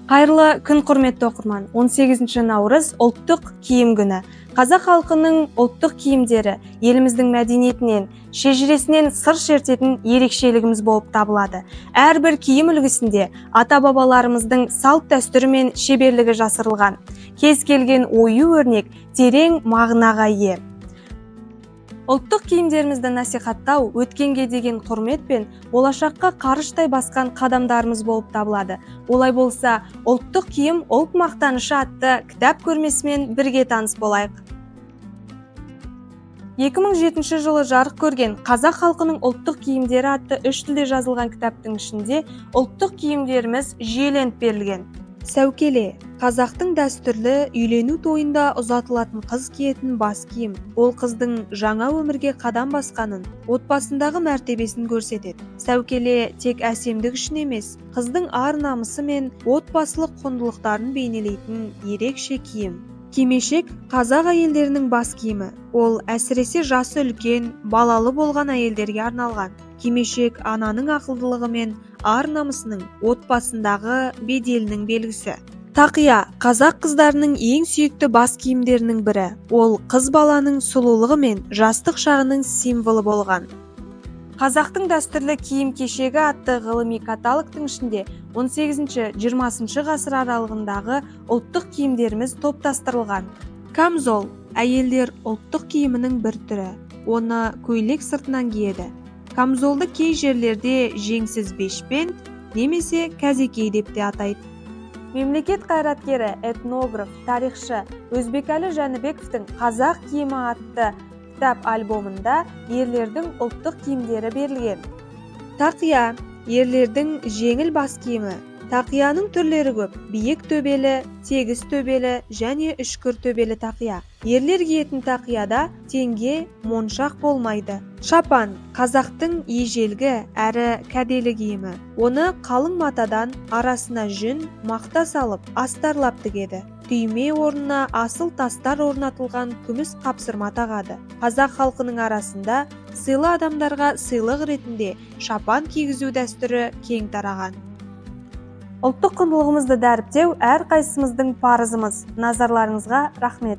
Қайырлы күн, құрметті оқырман! 18 наурыз – ұлттық киім күні. Қазақ халқының ұлттық киімдері еліміздің мәдениетінен, шежіресінен сыр шертетін ерекшелігіміз болып табылады. Әрбір киім үлгісінде ата бабаларымыздың салт дәстүрі мен шеберлігі жасырылған. Кез келген ою өрнек терең мағынаға ие. Ұлттық киімдерімізді насихаттау өткенге деген құрмет пен болашаққа қарыштай басқан қадамдарымыз болып табылады. Олай болса, «Ұлттық киім – ұлт мақтанышы» атты кітап көрмесімен бірге таныс болайық. 2007 жылы жарық көрген «Қазақ халқының ұлттық киімдері» атты үш тілде жазылған кітаптың ішінде ұлттық киімдеріміз жүйеленіп берілген. Сәукеле – қазақтың дәстүрлі үйлену тойында ұзатылатын қыз киетін бас киім. Ол қыздың жаңа өмірге қадам басқанын, отбасындағы мәртебесін көрсетеді. Сәукеле тек әсемдік үшін емес, қыздың ар намысы мен отбасылық құндылықтарын бейнелейтін ерекше киім. Кимешек – қазақ әйелдерінің бас киімі. Ол әсіресе жасы үлкен, балалы болған әйелдерге арналған. Кимешек – ананың ақылдылығы мен ар намысының, отбасындағы беделінің белгісі. Тақия – қазақ қыздарының ең сүйікті бас киімдерінің бірі. Ол қыз баланың сұлулығы мен жастық шағының символы болған. «Қазақтың дәстүрлі киім кешегі» атты ғылыми каталогтың ішінде 18-20 ғасыр аралығындағы ұлттық киімдеріміз топтастырылған. Камзол – әйелдер ұлттық киімінің бір түрі. Оны көйлек сыртынан киеді. Камзолды кей жерлерде жеңсіз бешпент немесе кәзекей деп те атайды. Мемлекет қайраткері, этнограф, тарихшы Өзбекәлі Жәнібековтің «Қазақ киімі» атты кітап альбомында ерлердің ұлттық киімдері берілген. Тақия – ерлердің жеңіл бас киімі. Тақияның түрлері көп: биік төбелі, тегіс төбелі және үшкір төбелі тақия. Ерлер киетін тақияда теңге, моншақ болмайды. Шапан – қазақтың ежелгі әрі кәделі киімі. Оны қалың матадан, арасына жүн, мақта салып, астарлап тігеді. Түйме орнына асыл тастар орнатылған күміс қапсырма тағады. Қазақ халқының арасында сыйлы адамдарға сыйлық ретінде шапан кигізу дәстүрі кең тараған. Ұлттық құндылығымызды дәріптеу – әрқайсымыздың парызымыз. Назарларыңызға рахмет!